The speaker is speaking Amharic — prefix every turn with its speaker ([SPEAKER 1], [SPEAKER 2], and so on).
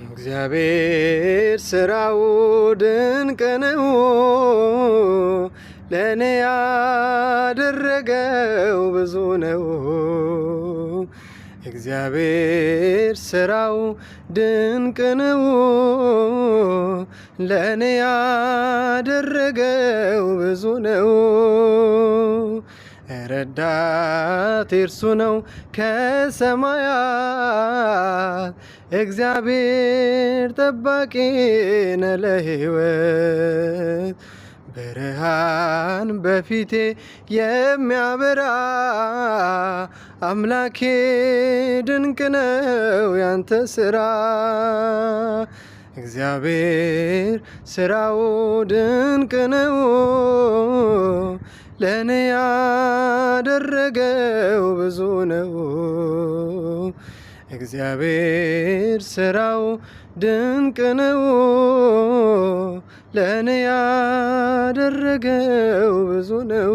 [SPEAKER 1] እግዚአብሔር ስራው ድንቅ ነው፣ ለእኔ ያደረገው ብዙ ነው። እግዚአብሔር ስራው ድንቅ ነው፣ ለእኔ ያደረገው ብዙ ነው። ረዳት እርሱ ነው ከሰማያት፣ እግዚአብሔር ጠባቂ ነው ለሕይወት። ብርሃን በፊቴ የሚያበራ፣ አምላኬ ድንቅ ነው ያንተ ስራ። እግዚአብሔር ስራው ድንቅ ነው፣ ለእኔ ያደረገው ብዙ ነው። እግዚአብሔር ስራው ድንቅ ነው፣ ለእኔ ያደረገው ብዙ ነው።